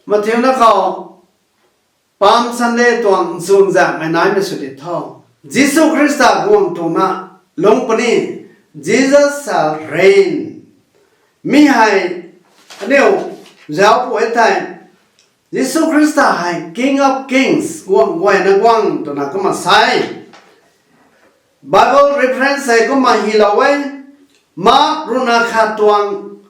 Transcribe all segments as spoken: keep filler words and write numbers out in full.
Mathiuna khou Palm Sunday tuang nchunzaenghmei naimei sw di tho. Jisu Khrista guang tuna lungc puni, Jesus shall reign. Mi hei aniu zauc pu e thei, Jisu Khrista hei King of Kings, guang guayna guang twna kumna sa e. Bible reference hei kumna hylou e. Mark ruhna khat tuang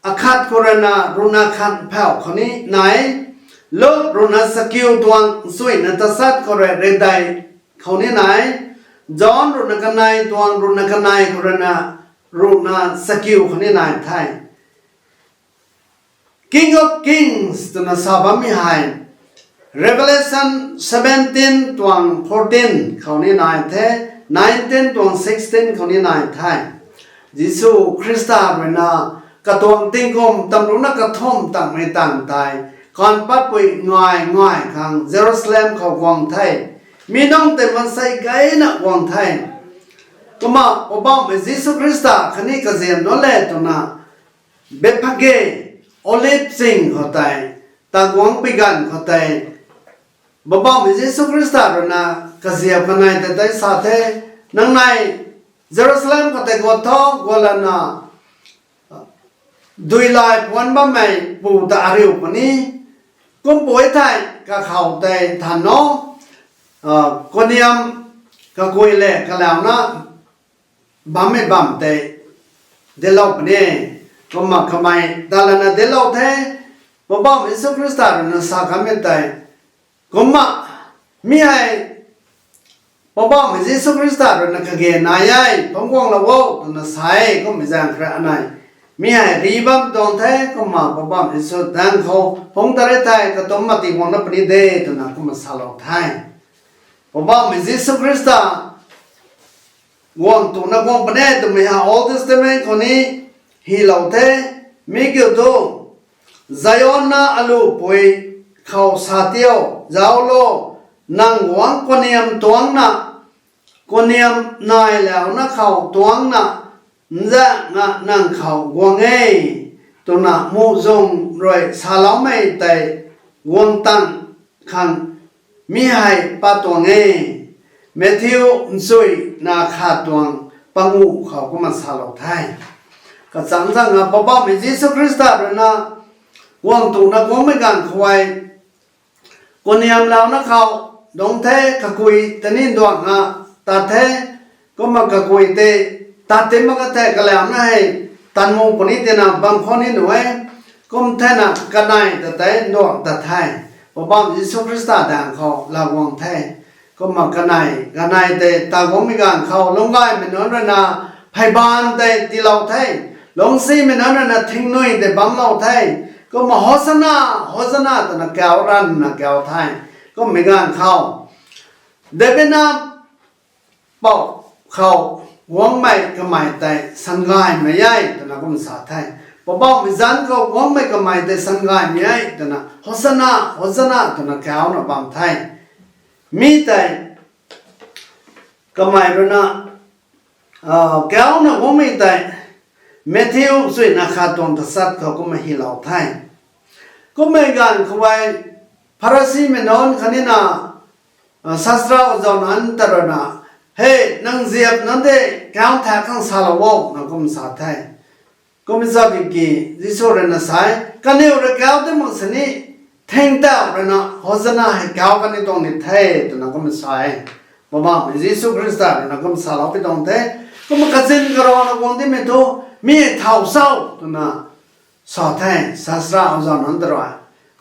akhat khou ruina ruhna khat phauh khou ni nai. Luk ruhna chakiu tuang chuina tachat khou rui redei khou ni nai. John ruhna kanei tuang ruhna kanei khou ruina ruhna chakiu khou ni nai the. King of Kings twna sa bammei hei Revelation seventeen tuang fourteen khou ni nai the, nineteen tuang sixteen khou ni nai the. Jisu Khrista ruina katuang tingkum tamruna kathumh tangmei tang tei kan patpui ngai ngai khang Jerusalem khou guang the. Mi nunc tei mansei gayna guang the. Kumna Poubauhmei Jisu Khrista khatni kaziap nunc le twna Bethphage, Olive ching khou tei, taguangpui ganv khou tei, Poubauhmei Jisu Khrista ruina kaziap kanei ta tei sa the, nang nei Jerusalem khou tei guat tho, guat lana, duilay puanc bammei pu ta ariu puni, kumpui thei kakhou tei than o, kaniam, kakui le kalauna bammei bam tei dinclou puni. Kumna kamei ta lana dinclou the, Poubauhmei Jisu Khrista ruina sa kanmei tei. Kumna mi hei Poubauhmei Jisu Khrista ruina kage nai e, phungc guanglou o twna sa e. Kummei zaeng khou rui anei mi hei ri bam tuang the, kumna Poubauhmei Jisu daeng khou phungc ta ri thei, katumc mati guang na puni de twna kumna salou the. Poubauhmei Jisu Khrista guang tuna guang puni twmei hei Old Testament khou ni hylou the. Mi kiu thu, Zionna alupui khou sa tiu, zauc lo, nang guangc kaniam tuangcna, kaniam nai launa khou tuangcna, nzaengna nang khou guang e, twna muhzwng rui saloumei tei guang tang khang mi hei pat tuang e. Matthew nchuina khat tuang panguh khou kumna salou the. Kachangc zangna Poubauhmei Jisu Khrista ruina guang tuna guangmei ganv khou e, kaniam launa khou dungc the, kakui ta ni nduangna tat the, kumna kakui tei tat ti mak ka the, kalauna hei tan mu puni tina bam khou ni nuh e, kum thena kanei ta tei nduang tat the, Poubauhmei Jisu Khrista daeng khou laa guang the. Kumna kanei, kanei tei taguangmei ganv khou lungcgaymei nunc ruina pheyban tei tiilou the, lungcsimei nunc ruina thingnui tei bamlou the. Kumna Hosanna, Hosanna twna kau ranvna kau the. Kummei ganv khou Davina pou khou guangmei kamei tei sangaymei e twna kum sa the. Poubauhmei zanc khou guangmei kamei tei sangaymei e twna Hosanna, Hosanna twna kauna bam the. Mi tei kamei ruina kauna guangmei tei Matthew nchuina khat tuang tachat khou kumna hylou the. Kummei ganv khou e Pharisimei nunc khatnina sastra azau nunc ta ruina, he, nang ziap nunc de, kau thak khang salou o na kum sa the. Kum zat ki Jisu ruina sa e, kaniw rui kau tei mak sini, thingtauh ruina Hosanna hei kau kani tuang ni the twna kum sa e. Poubauhmei Jisu Khrista ruina kum salou pi tuang the. Kumna kazin karana guang dimei thu, mi thau sau twna sa the, sastra azau nunc ta rui.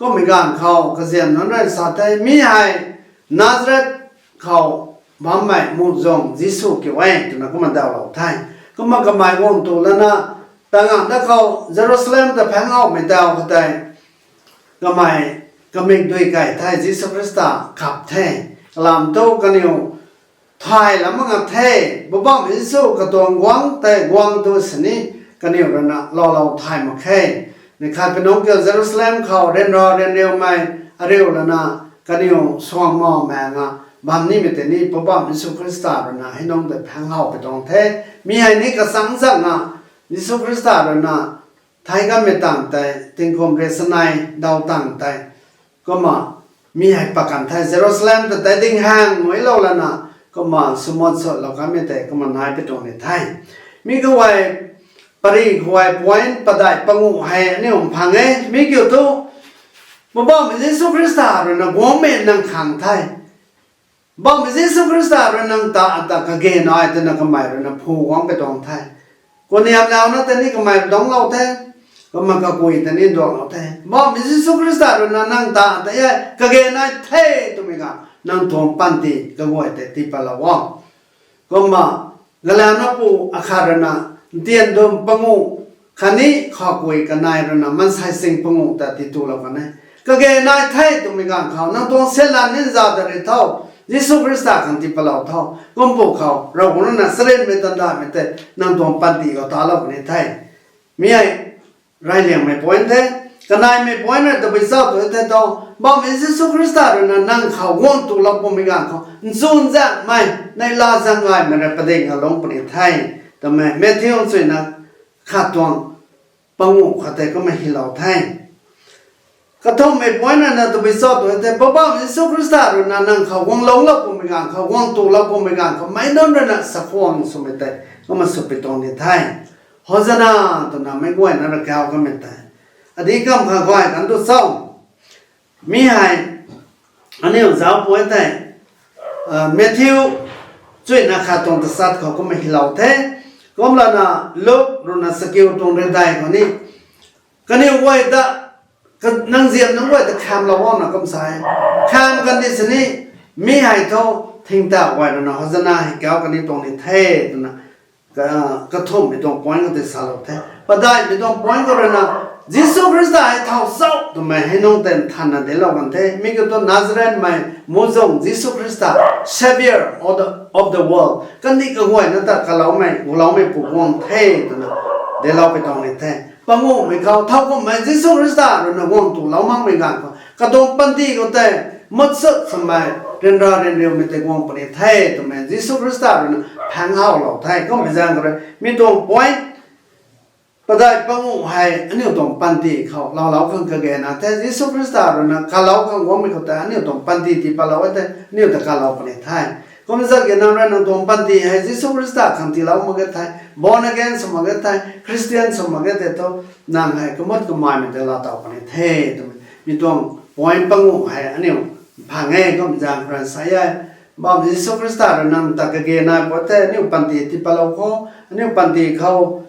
Kummei ganv khou kaziap nunc rui sa the, mi hei Nazareth khou bammei muhzwng Jisu kiu e twna kumna dawlou the. Kumna kamei guang tu lana, tanganv da khou Jerusalem ta phaeng howmei daw khou tei kamei kamik dui kei the, Jisu Khrista kap the. Kalam thu kaniw thay lam mak nga the, Poubauhmei Jisu katuang guangc tei guang tu sini kaniw ruina loulou thay mak khe. Ni khat pi nungc kiu Jerusalem khou ryanra ryanriumei ariu lana kaniw suang ma maeng a bam nimei tei ni Poubauhmei Jisu Khrista ruina hei nunc tei phaeng how pi tuang the. Mi hei ni kachangc zangna Jisu Khrista ruina thei kanmei tang tei, tingkum riak chanei daw tang tei, Kumna mi hei pakan the, Jerusalem ta tei dinghang muilou lana, kumna swmut sutlou kanmei tei kumna nai pi tuang ni the. Mi khou hei, pari khou hei point padeih panguh hei aniu phang e. Mi kiu thu, Poubauhmei Jisu Khrista rui na guangmei nang khang the. Poubauhmei Jisu Khrista rui nang ta ta kage nai twna kamei rui na phu guang pi tuang the. Kaniamlouna tei ni kamei rui dungclou the. Kumna kakui tei ni duanglou the. Poubauhmei Jisu Khrista rui na nang ta ta e kage nai the twmei ganv nang tuang panty kaguay tei tii patlou o. Kumna, galau na pu akhat rui na, ntian dum panguh, khatni khou kui kanei rui na maansei sing panguh ta tii tulou kan e. Kage nai the twmei ganv khou nang tuang sianlan ninza ta rui tho, Jisu Khrista khang tii patlou tho. Kum pu khou Ravguangc rui na charynmei tandamei tei nang tuang panty khou talou puni the. Mi hei reyliangmei point the. Kaneimei point rui tabui chau tu the tho, Poubauhmei Jisu Khrista rui na nang khou guang tulou pumei ganv khou nchunzaenghmei, neihla zaeng gaymei rui pading alung puni the, twmei Matthew chuina khat tuang panguh khat tei kumna hylou the. Kathumhmei point rui na tabui chau tu the, Poubauhmei Jisu Khrista rui na nang khou guang lunglou pumei ganv khou, guang tulou pumei ganv khou meic nunc rui na sakhwang swmei tei kumna sw pi tuang ni the. Hosanna twna meic guayna rui kau kamei tei, adi kam kha guay kan tu cho? Mi hei aniu zauc pui tei, Matthew chuina khat tuang tachat khou kumna hylou the. Kumlana Luk rui na chakiu tuang reydai khou ni, kaniw guay ta, nang ziam nunc guay ta khamlou o na kum sa e. Kham kandi sini, mi hei thu, thingta guay rui na Hosanna hei kau kani tuang ni the twna, kathumhmei tuang point khou tei salou the. Padeihmei tuang point khou rui na, Jisu Khrista hei thow cho twmei hei nunc tei nthanna dinclou kan the. Mi kiu thu Nazarethmei muhzwng Jisu Khrista, Saviour of the, of the world, kandih kaguayna ta kaloumei, guloumei pu guang the twna dinclou pi tuang ni the. Panguhmei khou thowkumhmei Jisu Khrista rui na guang tulou makmei ganv khou katuang panty khou tei mutsut swmei, ryanra ryanriumei tei guang puni the twmei Jisu Khrista rui na phaeng howlou the. Kummei zaeng khou rui mi tuang point padeih panguh hei aniu tuang panty khou loulou khang kagena the. Jisu Khrista rui na kalou khang guangmei khou tei aniu tuang panty tii patlou e the, aniu ta kalou puni the. Kum zat ki nang rui nang tuang panty hei Jisu Khrista khang tiilou mak ge the, born again sw mak ge the, Christian sw mak ge the thu, nang hei kamut kamaimei tei laa tow puni the twmei mi tuang point panguh hei aniu phang e. Kum zaeng khou rui sa e, Poubauhmei Jisu Khrista rui nang ta kage nai pui the, aniu panty tii patlou khou, aniu panty khou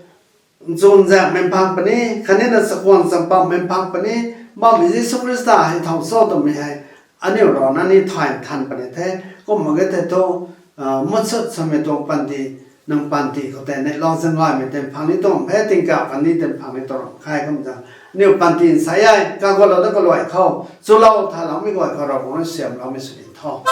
nchunzaenghmei phang puni, khatni na sakhwang champouhmei phang puni, Poubauhmei Jisu Khrista hei thow cho twmei hei aniu rui na ni thay nthan puni the. Kum mak ge the thu, mutsut swmei tuang panty, nang panty khou tei neihla zaeng gaymei tei phang ni tuang e, tingkauh kani tei phang ni tuang khe. Kum zaeng aniu panty nsa e, kagualou da kaluai khou chulou thaloumei guay khou Ravguangc rui siamloumei sw di tho.